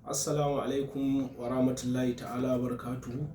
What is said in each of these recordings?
Assalamu alaikum wa rahmatullahi ta'ala wa barakatuhu.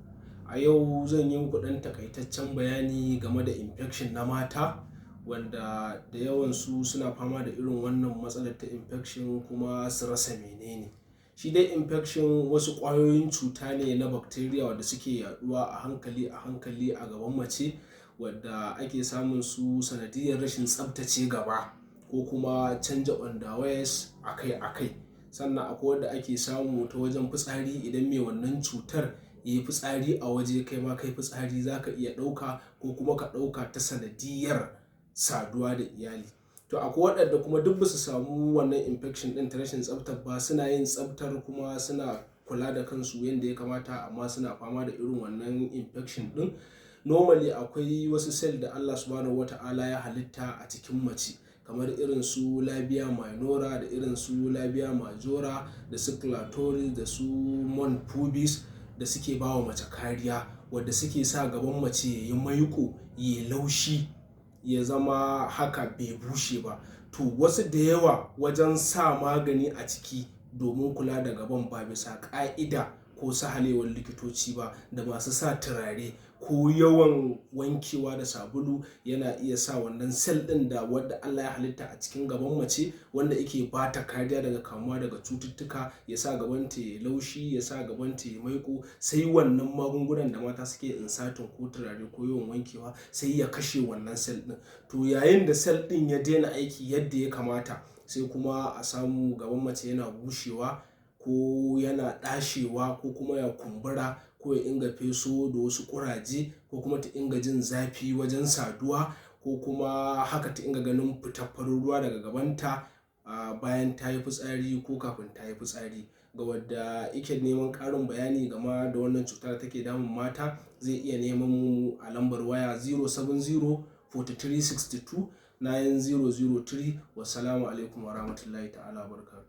A yau zan yi muku ɗan takaitaccen bayani game da infection na mata, wanda da yawansu suna fama da irin wannan matsalar ta infection kuma su rasa menene. Shi dai infection wasu ƙwayoyin cuta ne na bacteria wanda suke yaɗuwa a hankali a hankali a gaban mace, wadda ake samun su sanadiyyar rashin tsaftace gaba ko kuma canja underwears akai-akai. Sannan akwai wadda ake samu ta wajen fitsari. Idan mai wannan cutar ya yi fitsari a waje, kai ma kai fitsari, za ka iya ɗauka, ko kuma ka ɗauka ta sanadiyyar saduwa da iyali. To, akwai waɗanda kuma duk ba su samu wannan infection ɗin ta rashin tsaftar ba, suna yin tsaftar kuma suna kula da kansu yanda ya kamata, amma suna fama da irin wannan infection ɗin. Normally akwai wasu cell da Allah Subhanahu wa Ta'ala ya halitta a cikin mace, kamar irin su labia minora da irin su labia majora da su clitoris da su mons pubis, da suke ba wa mace kariya, wadda suke sa gaban mace ya yi maiƙo, ya yi laushi, ya zama haka bai bushe ba. To, wasu da yawa wajen sa magani a ciki domin kula da gaban ba bisa ƙa'ida ko sahalewar likitoci ba, da masu sa turare ko yawan wankewa da sabulu, yana iya sa wannan cell ɗin da wadda Allah ya halitta a cikin gaban mace, wanda yake ba ta kariya daga kamuwa daga cututtuka, ya sa gabanta ya laushi, ya sa gabanta ya maiƙo, sai wannan magungunan da mata suke inserting ko turare ko yawan wankewa sai ya kashe wannan cell ɗin. To, yayin da cell ɗin ya daina aiki yadda ya kamata, sai kuma a samu gaban mace yana bushewa ko yana ɗashewa ko kuma ya kumbura ko ya inga feso da wasu ƙuraje, ko kuma ta inga jin zafi wajen saduwa, ko kuma haka ta inga ganin fitar farin ruwa daga gabanta bayan ta yi fitsari ko kafin ta yi fitsari. Ga wadda yake neman ƙarin bayani game da wannan cuta da take damun mata, zai iya neman mu a lambar waya 070 43 62 9003. Wassalamu alaikum wa rahmatullahi ta'ala wa barakatuh.